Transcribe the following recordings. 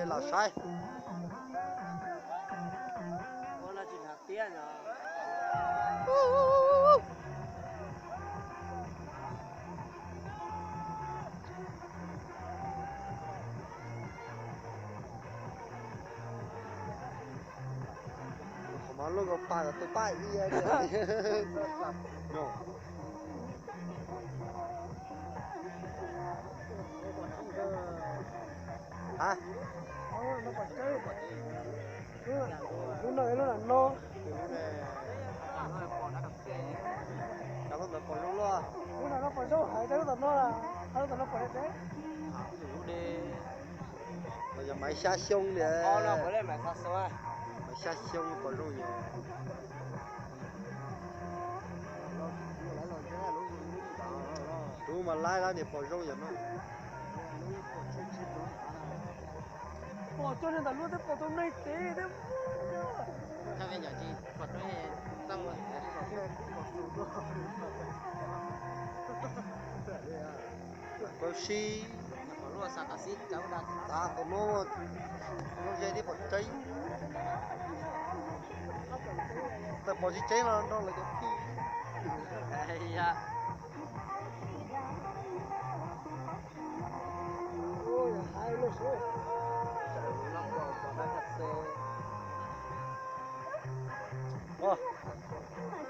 Los saib. Qhov mov luaj nkaus pag kom tu paj ia. Ha, lub no, lub no no. Lub no pom zoo luaj. Lub no no pom zoo heev, lub tom no, lub tom no pom deb. Los yog maiv xya xyoo li. Maiv xya xyoo pom zoo yog. Lub mas laib lab niag pom zoo yog no. Pom cov neeg ntawm lub twb pom tau neeg tev thiab. Pab sib tav tom no, lub ze tib pom tseeb. Tawm pom tsis tseeb los nrog lawv cov phij.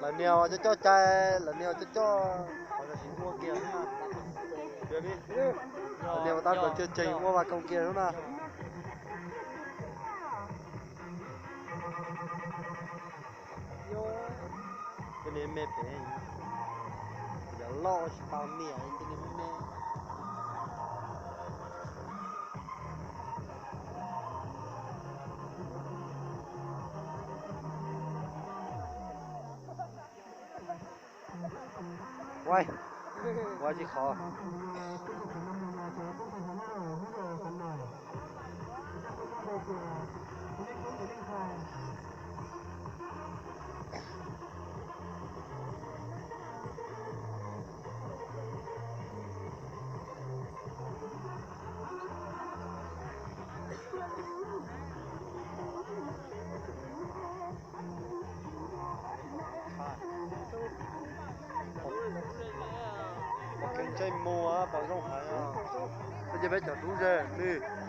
Lawv niag coj coj cai, lawv niag coj coj, qhov sim ua kiag. Lawv niag ua tab tom cog tseg ua vas koom kiag lub no. Cov niag me pem, yog loj tsis tau niam cov niag me me. Ua, ua tsis qhov. Pom kev ntseeg mus pom zoo heev. Ces peb cov dub ze nws.